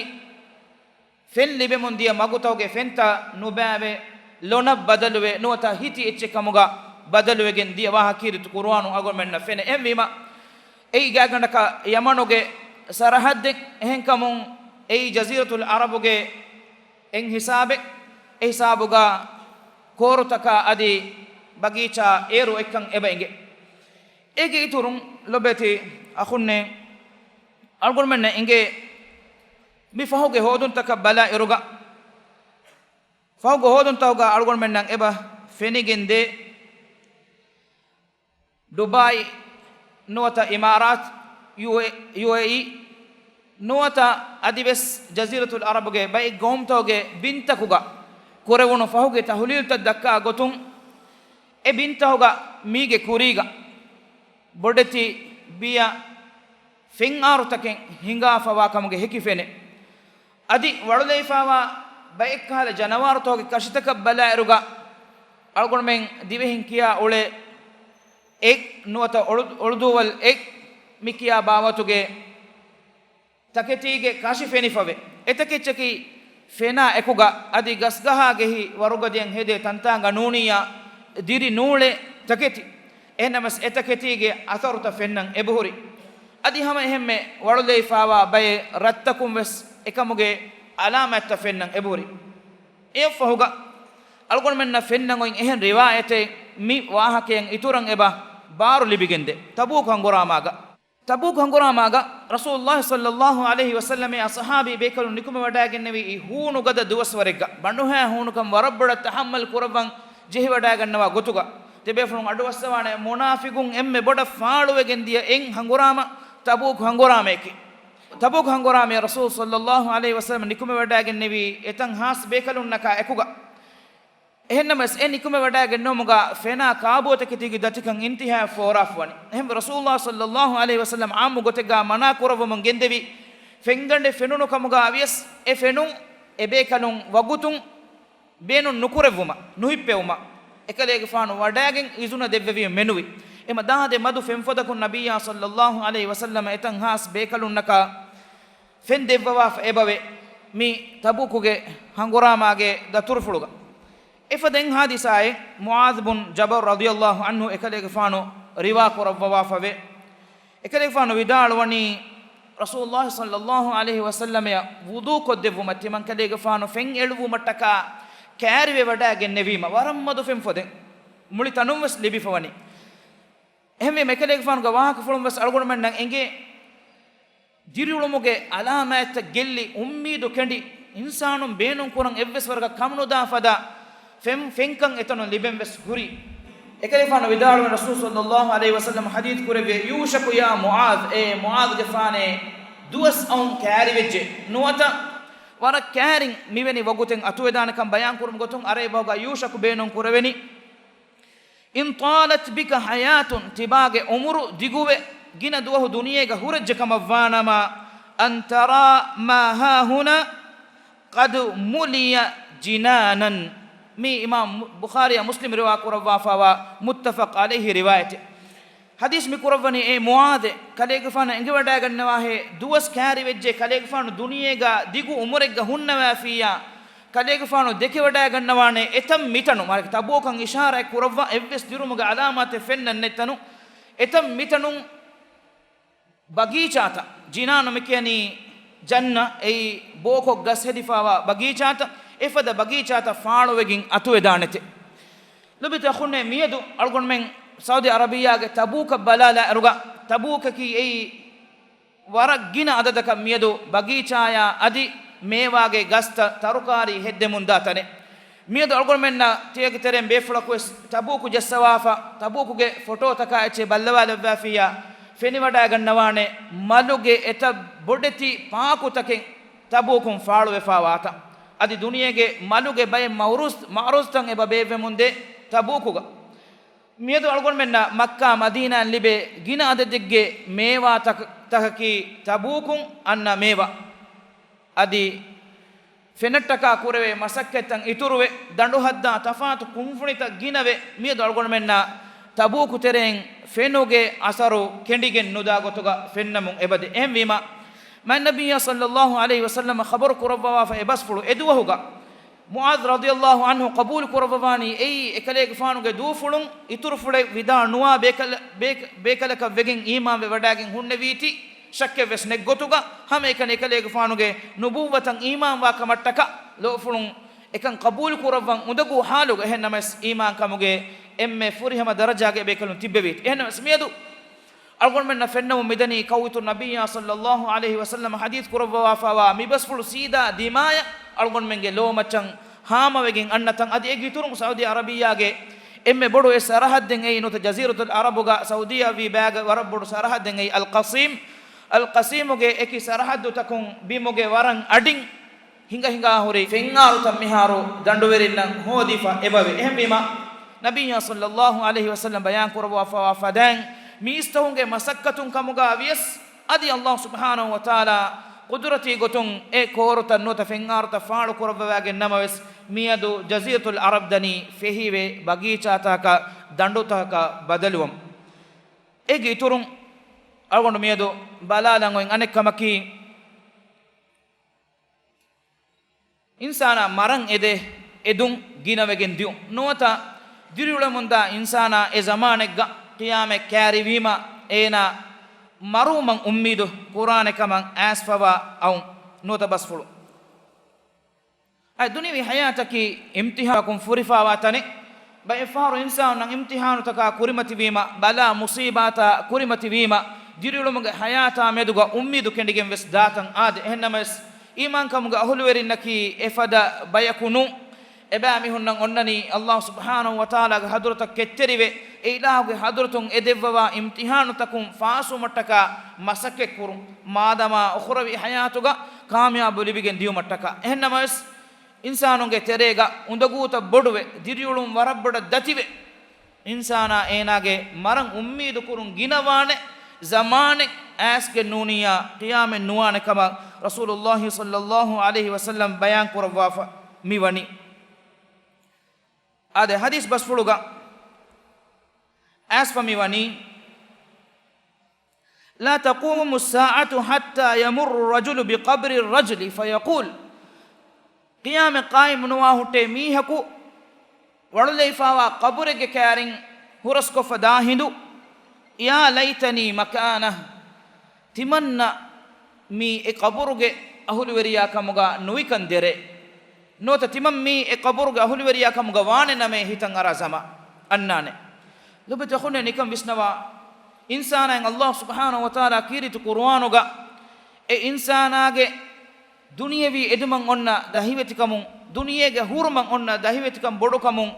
ފެން ލިބެމުން ދިޔަ މަގުތަކުގެ ފެންތައް ނުބައިވެ، ލޮނަށް ބަދަލުވެ، ނުވަތަ ހިތި އެއްޗެއް ކަމުގަ ބަދަލުވެގެން ދިޔަ ވާހަކަ ކީރިތި ޤުރުއާނު އަޅުގަނޑުމެންނަށް ފެނޭ. އެހެންވީމަ، އެއީ ގާތްގަނޑަކަށް ޔަމަނުގެ ސަރަޙައްދެއް. އެހެންކަމުން އެއީ ޖަޒީރަތުލް ޢަރަބުގެ އެއް ހިސާބެއް. އެ ހިސާބުގަ ކޯރުތަކާ އަދި ބަގީޗާ އޭރު އޮތްކަން އެބަ އެނގޭ. އޭގެ އިތުރުން ލޮބެތި އަޚުންނޭ، އަޅުގަނޑުމެންނަށް އެނގޭ މި ފަހުގެ ހޯދުންތަކަށް ބަލާ އިރުގަ، ފަހުގެ ހޯދުންތަކުގަ އަޅުގަނޑުމެންނަށް އެބަ ފެނިގެންދޭ، ޑުބާއި ނުވަތަ އިމާރާތް، ޔޫ އޭ، ޔޫ އޭ އީ ނުވަތަ އަދިވެސް ޖަޒީރަތުލް ޢަރަބުގެ ބައެއް ގައުމުތަކުގެ ބިންތަކުގަ ކުރެވުނު ފަހުގެ ތަޙުލީލްތައް ދައްކާ ގޮތުން، އެ ބިންތަކުގަ މީގެ ކުރީގަ ބޮޑެތި ބިޔަ ފެންއާރުތަކެއް ހިނގާފަވާ ކަމުގެ ހެކި ފެނޭ. އަދި ވަޅުލައިފާވާ ބައެއްކަހަލަ ޖަނަވާރުތަކުގެ ކަށިތަކަށް ބަލާއިރުގަ، އަޅުގަނޑުމެން ދިވެހިން ކިޔާ އުޅޭ އެއް ނުވަތަ އޮޅު، އޮޅުދޫވަލް އެއް މިކިޔާ ބާވަތުގެ ތަކެތީގެ ކަށި ފެނިފަވޭ. އެތަކެއްޗަކީ ފެނާ އެކުގަ އަދި ގަސްގަހާގެހި ވަރުގަދަޔަށް ހެދޭ ތަންތާނގަ ނޫނިއްޔާ ދިރި ނޫޅޭ ތަކެތި. އެހެންނަމަވެސް އެތަކެތީގެ އަސަރުތައް ފެންނަން އެބަހުރި. އަދި ހަމަ އެހެންމެ ވަޅުލައިފާވާ ބައެއް ރަށްތަކުން ވެސް އެކަމުގެ އަލާމާތްތައް ފެންނަން އެބަހުރި. އެއަށްފަހުގަ އަޅުގަނޑުމެންނަށް ފެންނަން އޮތް އެހެން ރިވާޔަތެއް މި ވާހަކައިން އިތުރަށް އެބަ ބާރު ލިބިގެންދޭ. ތަބޫކު ހަނގުރާމާގަ، ތަބޫކު ހަނގުރާމާގަ ރަސޫލުﷲ ޞައްލައްލާހު ޢަލައިހި ވަސައްލަމައާ ޞަޙާބީ ބޭކަލުން ނިކުމެވަޑައިގެންނެވީ އި ހޫނު ގަދަ ދުވަސްވަރެއްގަ. ބަނޑުހައި ހޫނުކަން ވަރަށް ބޮޑަށް ތަޙައްމަލް ކުރައްވަން ޖެހިވަޑައިގަންނަވާ ގޮތުގަ ތިބޭފުޅުން އަޑުއައްސަވާނެ މުނާފިގުން އެންމެ ބޮޑަށް ފާޅުވެގެން ދިޔަ އެއް ހަނގުރާމަ ތަބޫކު ހަނގުރާމަޔަކީ. ތަބޫކު ހަނގުރާމަޔަށް ރަސޫލު ޞައްލައްލާހު ޢަލައިހި ވަސައްލަމަ ނިކުމެވަޑައިގެންނެވީ އެތަން ހާސް ބޭކަލުންނަކާ އެކުގަ. އެހެންނަމަވެސް، އެ ނިކުމެވަޑައިގެންނެވުމުގަ ފެނާ ކާބޯތަކެތީގެ ދަތިކަން އިންތިހާއަށް ފޯރާފަވަނީ. އެހެންވެ، ރަސޫލުﷲ ޞައްލައްލާހު ޢަލައިހި ވަސައްލަމަ ޢާއްމު ގޮތެއްގަ މަނާ ކުރައްވަމުން ގެންދެވި ފެންގަނޑެއް ފެނުނު ކަމުގަ ވިޔަސް، އެ ފެނުން އެ ބޭކަލުން ވަގުތުން ބޭނުން ނުކުރެއްވުމަށް، ނުހިއްޕެވުމަށް އެކަލޭގެފާނު ވަޑައިގެން އިޒުނަ ދެއްވެވިޔަ މެނުވި. އެމަ ދާދެ މަދު ފެންފޮދަކުން ނަބިއްޔާ ޞައްލައްލާހު ޢަލައިހި ވަސައްލަމަ އެތަން ހާސް ބޭކަލުންނަކާ ފެން ދެއްވަވާފަ އެބަވޭ، މި ތަބޫކުގެ ހަނގުރާމާގެ ދަތުރުފުޅުގަ. އެފަދަ އެއް ޙާދިސާއެއް މުޢާޛު ބުން ޖަބަލް ރަޟިޔައްލާހު ޢަންހު އެކަލޭގެފާނު ރިވާ ކުރައްވަވާފަވޭ. އެކަލޭގެފާނު ވިދާޅުވަނީ، ރަސޫލުﷲ ޞައްލައްލާހު ޢަލައިހި ވަސައްލަމަޔަށް ވުޟޫ ކޮށްދެއްވުމަށް ތިމަންކަލޭގެފާނު ފެން އެޅުއްވުމަށްޓަކާ ކައިރިވެވަޑައިގެންނެވީމަ، ވަރަށް މަދު ފެންފޮދެއް މުޅި ތަނުން ވެސް ލިބިފަވަނީ. އެހެންވީމަ، އެކަލޭގެފާނުގެ ވާހަކަފުޅުން ވެސް އަޅުގަނޑުމެންނަށް އެނގޭ، ދިރިއުޅުމުގެ އަލާމާތްތައް ގެއްލި، އުއްމީދު ކެނޑި، އިންސާނުން ބޭނުން ކުރަން އެއްވެސް ވަރަކަށް ކަމުނުދާ ފަދަ ފެން، ފެންކަން އެތަނުން ލިބެން ވެސް ހުރި. އެކަލޭގެފާނު ވިދާޅުވި، ރަސޫލު ޞައްލައްލާހު ޢަލައިހި ވަސައްލަމަ ޙަދީޘް ކުރެއްވި، "يوشك يا معاذ، އޭ މުޢާޛުގެފާނޭ، ދުވަސް އައުން ކައިރިވެއްޖެ ނުވަތަ ވަރަށް ކައިރިން މިވެނި ވަގުތެއް އަތުވެދާނެކަން ބަޔާން ކުރުމުގެ ގޮތުން ޢަރަބި ބަހުގަ يوشك ބޭނުން ކުރެވެނީ." "إن طالت بك حياة، ތިބާގެ އުމުރު ދިގުވެ، ގިނަ ދުވަހު ދުނިޔޭގަ ހުރެއްޖެ ކަމަށްވާނަމަ، أن ترى ما هاهنا قد ملي جنانا." މީ އިމާމް ބުޚާރީއާ މުސްލިމް ރިވާ ކުރައްވާފަވާ މުއްތަފަޤް ޢަލައިހި ރިވާޔަތެއް. ޙަދީޘް މި ކުރައްވަނީ، އޭ މުޢާޛޭ، ކަލޭގެފާނަށް އެނގިވަޑައިގަންނަވާހޭ، ދުވަސް ކައިރިވެއްޖެ، ކަލޭގެފާނު ދުނިޔޭގަ ދިގު އުމުރެއްގަ ހުންނަވާފިއްޔާ، ކަލޭގެފާނު ދެކެވަޑައިގަންނަވާނެ އެތަން މިތަނުން، މާނައަކީ ތަބޫކަށް އިޝާރާތް ކުރައްވާ އެއްވެސް ދިރުމުގެ އަލާމާތެއް ފެންނަން ނެތް ތަނުން، އެތަން މިތަނުން ބަގީޗާތައް، ޖިނާނު މިކިޔަނީ ޖަންނަ، އެއީ ބޯކޮށް ގަސް ހެދިފަވާ ބަގީޗާތައް، އެފަދަ ބަގީޗާތައް ފާޅުވެގެން އަތުވެދާނެތެ. ލޮބުވެތި އަޚުންނޭ، މިއަދު އަޅުގަނޑުމެން ސައުދީ އަރަބިއްޔާގެ ތަބޫކަށް ބަލާލާއިރުގަ، ތަބޫކަކީ އެއީ ވަރަށް ގިނަ އަދަދަކަށް މިއަދު ބަގީޗާޔާ އަދި މޭވާގެ ގަސްތައް، ތަރުކާރީ ހެއްދެމުންދާ ތަނެއް. މިއަދު އަޅުގަނޑުމެންނަށް ތިޔަގެ ތެރެއިން ބޭފުޅަކުވެސް ތަބޫކު ޖައްސަވާފަ، ތަބޫކުގެ ފޮޓޯތަކާ އެއްޗެއް ބައްލަވާލައްވާފިއްޔާ، ފެނިވަޑައިގަންނަވާނެ މަލުގެ އެތައް ބޮޑެތި ޕާކުތަކެއް ތަބޫކުން ފާޅުވެފާވާތަން. އަދި ދުނިޔޭގެ މަލުގެ ބައެއް މައުރޫޒް، މައުރޫޒްތައް އެބަ ބޭއްވެމުންދޭ ތަބޫކުގަ. މިއަދު އަޅުގަނޑުމެންނަށް މައްކާ މަދީނާއިން ލިބޭ ގިނަ އަދަދެއްގެ މޭވާ ތަކަކީ ތަބޫކުން އަންނަ މޭވާ. އަދި ފެނަށްޓަކާ ކުރެވޭ މަސައްކަތްތައް އިތުރުވެ، ދަނޑުހައްދާ ތަފާތު ކުންފުނިތައް ގިނަވެ، މިއަދު އަޅުގަނޑުމެންނަށް ތަބޫކު ތެރެއިން ފެނުގެ އަސަރު ކެނޑިގެން ނުދާ ގޮތުގަ ފެންނަމުން އެބަދޭ. އެހެންވީމަ، މާތް ނަބިއްޔާ ޞައްލައްލާހު ޢަލައިހި ވަސައްލަމަ ޚަބަރު ކުރައްވަވާފަ އެ ބަސްފުޅު އެ ދުވަހުގަ މުޢާޛު ރަޟިޔައްލާހު ޢަންހު ޤަބޫލު ކުރައްވަވާނީ އެއީ އެކަލޭގެފާނުގެ ދޫފުޅުން އިތުރުފުޅެއް ވިދާޅު ނުވާ ބޭކަލަ-، ބޭކަ-، ބޭކަލަކަށް ވެގެން އީމާންވެ ވަޑައިގެން ހުންނެވީތީ ޝައްކެއް ވެސް ނެތް ގޮތުގަ، ހަމައެކަނި އެކަލޭގެފާނުގެ ނުބުއްވަތަށް އީމާންވާ ކަމަށްޓަކާ ލޯފުޅުން އެކަން ޤަބޫލު ކުރައްވަން އުނދަގޫ ޙާލުގަ، އެހެންނަމަވެސް އީމާންކަމުގެ އެންމެ ފުރިހަމަ ދަރަޖާގަ އެބޭކަލުން ތިއްބެވީތީ. އެހެންނަމަވެސް މިއަދު އަޅުގަނޑުމެންނަށް ފެންނަމުން މިދަނީ ކައުއިތުރު ނަބިއްޔާ ޞައްލައްލާހު ޢަލައިހި ވަސައްލަމަ ޙަދީޘް ކުރައްވަވާފަވާ މި ބަސްފުޅު ސީދާ ދިމާޔަށް އަޅުގަނޑުމެންގެ ލޯމައްޗަށް ހާމަވެގެން އަންނަތަން. އަދި އޭގެ އިތުރުން ސައުދީ އަރަބިއްޔާގެ އެންމެ ބޮޑު އެއް ސަރަހައްދެއް އެއީ ނުވަތަ ޖަޒީރަތުލް އަރަބުގަ ސައުދީއަށް ވީ ބައިގެ ވަރަށް ބޮޑު ސަރަހައްދެއް އެއީ އަލް ޤަސީމް. އަލް ޤަސީމުގެ އެކި ސަރަހައްދުތަކުން ބިމުގެ ވަރަށް އަޑިން ހިނގަ ހިނގާ ހުރި ފެންއާރުތައް މިހާރު ދަނޑުވެރިންނަށް ހޯދިފަ އެބަވޭ. އެހެންވީމަ، ނަބިއްޔާ ޞައްލައްލާހު ޢަލައިހި ވަސައްލަމަ ބަޔާން ކުރައްވާފަވާ ފަދައިން މީސްތަކުންގެ މަސައްކަތުން ކަމުގަ ވިޔަސް، އަދި ﷲ ސުބްޙާނަހު ވަތަޢާލާ ޤުދުރަތީ ގޮތުން އެ ކޯރުތައް ނުވަތަ ފެންއާރުތައް ފާޅު ކުރައްވަވައިގެން ނަމަވެސް، މިއަދު ޖަޒީރަތުލް ޢަރަބް ދަނީ ފެހިވެ ބަގީޗާތަކަށް ދަނޑުތަކަކަށް ބަދަލުވަމުން. އޭގެ އިތުރުން އަޅުގަނޑު މިއަދު ބަލާލަން އޮތް އަނެއް ކަމަކީ، އިންސާނާ މަރަން އެދޭ އެދުން ގިނަވެގެން ދިއުން. ނުވަތަ ދިރިއުޅެމުންދާ އިންސާނާ އެ ޒަމާނެއްގަ ޤިޔާމަތް ކައިރިވީމަ އޭނާ މަރުވުމަށް އުއްމީދު ކުރާނެ ކަމަށް އައިސްފަވާ އައުން ނުވަތަ ބަސްފުޅު. އަދި ދުނިޔަވީ ޙަޔާތަކީ އިމްތިޙާނަކުން ފުރިފާވާ ތަނެއް. ބައެއްފަހަރު އިންސާނުން އިމްތިހާނުތަކާ ކުރިމަތިވީމަ، ބަލާ މުސީބާތާ ކުރިމަތިވީމަ، ދިރިއުޅުމުގެ ޙަޔާތާ މެދުގަ އުއްމީދު ކެނޑިގެން ވެސް ދާތަން އާދެ. އެހެންނަމަވެސް، އީމާންކަމުގެ އަހުލުވެރިންނަކީ އެފަދަ ބަޔަކު ނޫން. އެބައިމީހުންނަށް އޮންނަނީ ﷲ ސުބްޙާނަހޫ ވަތަޢާލާގެ ޙަޟްރަތަށް ކެތްތެރިވެ، އެ އިލާހުގެ ޙަޟްރަތުން އެ ދެއްވަވާ އިމްތިޙާނުތަކުން ފާސްވުމަށްޓަކާ މަސައްކަތްކުރުން، މާދަމާ އުޚްރަވީ ޙަޔާތުގަ ކާމިޔާބު ލިބިގެން ދިޔުމަށްޓަކާ. އެހެންނަމަވެސް، އިންސާނުންގެ ތެރޭގަ އުނދަގޫތައް ބޮޑުވެ، ދިރިއުޅުން ވަރަށް ބޮޑަށް ދަތިވެ، އިންސާނާ އޭނާގެ މަރަން އުއްމީދު ކުރުން ގިނަވާނެ ޒަމާނެއް އައިސްގެން ނޫނިއްޔާ، ޤިޔާމަތް ނުވާނެ ކަމަށް ރަސޫލުﷲ ޞައްލަﷲ ޢަލައިހި ވަސައްލަމް ބަޔާން ކުރައްވާފަ މިވަނީ. އާދެ، ޙަދީޘް ބަސްފުޅުގަ އައިސްފަ މިވަނީ، لا تقوم الساعة حتى يمر الرجل بقبر الرجل فيقول، ޤިޔާމަތް ޤާއިމު ނުވާ ހުއްޓޭ މީހަކު ވަޅުލައިފާވާ ޤަބުރެއްގެ ކާރިން ހުރަސްކޮށްފަ ދާ ހިނދު، يا ليتني مكانه، ތިމަންނަ މީ އެ ޤަބުރުގެ އަހުލުވެރިޔާ ކަމުގަ ނުވިކަން ދެރޭ. ނުވަތަ ތިމަން މީ އެ ޤަބުރުގެ އަހުލުވެރިޔާ ކަމުގަ ވާނެ ނަމޭ ހިތަށް އަރާ ޒަމާ އަންނާނެ. ލޮބުވެތި އަޚުންނޭ، ނިކަން ވިސްނަވާ، އިންސާނާއިން ﷲ ސުބްޙާނަހޫ ވަތަޢާލާ ކީރިތި ޤުރުއާނުގަ އެ އިންސާނާގެ ދުނިޔެވީ އެދުމަށް އޮންނަ ދަހިވެތިކަމުން، ދުނިޔޭގެ ހުރުމަށް އޮންނަ ދަހިވެތިކަން ބޮޑުކަމުން،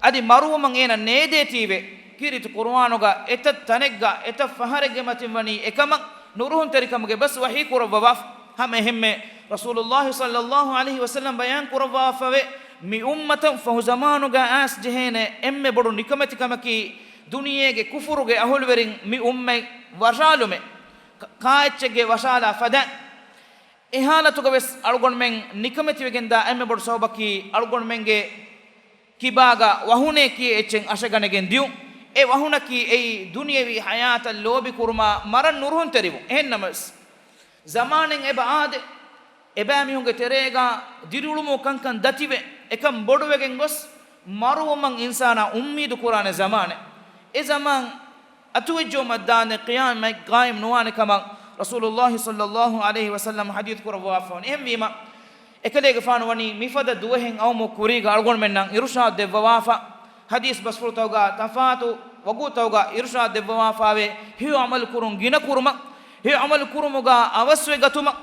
އަދި މަރުވުމަށް އޭނަ ނޭދޭތީވެ، ކީރިތި ޤުރުއާނުގަ އެތައް ތަނެއްގަ އެތައް ފަހަރެއްގެ މަތިން ވަނީ އެކަމަށް ނުރުހުންތެރިކަމުގެ ބަސް ވަޙީ ކުރައްވަވާފަ. ހަމަ އެހެންމެ، ރަސޫލުﷲ ޞައްލަﷲ ޢަލައިހި ވަސައްލަމް ބަޔާން ކުރައްވާފަވޭ، މި އުއްމަތަށް ފަހު ޒަމާނުގަ އައިސް ޖެހޭނެ އެންމެ ބޮޑު ނިކަމެތިކަމަކީ، ދުނިޔޭގެ ކުފުރުގެ އަހުލުވެރިން މި އުއްމަތް ވަށާލުމެއް، ކ-، ކާއެއްޗެއްގެ ވަށާލާ ފަދައިން. އެ ޙާލަތުގަ ވެސް އަޅުގަނޑުމެން ނިކަމެތިވެގެންދާ އެންމެ ބޮޑު ސަބަބަކީ، އަޅުގަނޑުމެންގެ ކިބާގަ ވަހުނޭ ކިޔޭ އެއްޗެއް އަށެއް ގަނެގެން ދިޔުން. އެ ވަހުނަކީ އެއީ ދުނިޔެވީ ޙަޔާތަށް ލޯބިކުރުމާ މަރަން ނުރުހުންތެރިވުން. އެހެންނަމަވެސް، ޒަމާނެއް އެބަ އާދޭ، އެބައިމީހުންގެ ތެރޭގަ ދިރިއުޅުމުގެ ކަންކަން ދަތިވެ، އެކަން ބޮޑުވެގެން ގޮސް، މަރުވުމަށް އިންސާނާ އުއްމީދު ކުރާނެ ޒަމާނެއް. އެ ޒަމާން އަތުވެއްޖައުމަށް ދާންދެން ޤިޔާމަތް ޤާއިމް ނުވާނެ ކަމަށް ރަސޫލުﷲ ޞައްލަﷲ ޢަލައިހި ވަސައްލަމް ޙަދީޘް ކުރައްވާފަވަނީ. އެހެންވީމަ، އެކަލޭގެފާނު ވަނީ މިފަދަ ދުވަހެއް އައުމުގެ ކުރީގަ އަޅުގަނޑުމެންނަށް އިރުޝާދު ދެއްވަވާފަ، ޙަދީޘް ބަސްފުޅުތަކުގަ ތަފާތު ވަގުތުތަކުގަ އިރުޝާދު ދެއްވަވާފަވޭ، ހެޔޮ ޢަމަލު ކުރުން ގިނަ ކުރުމަށް، ހެޔޮ ޢަމަލު ކުރުމުގަ އަވަސްވެގަތުމަށް،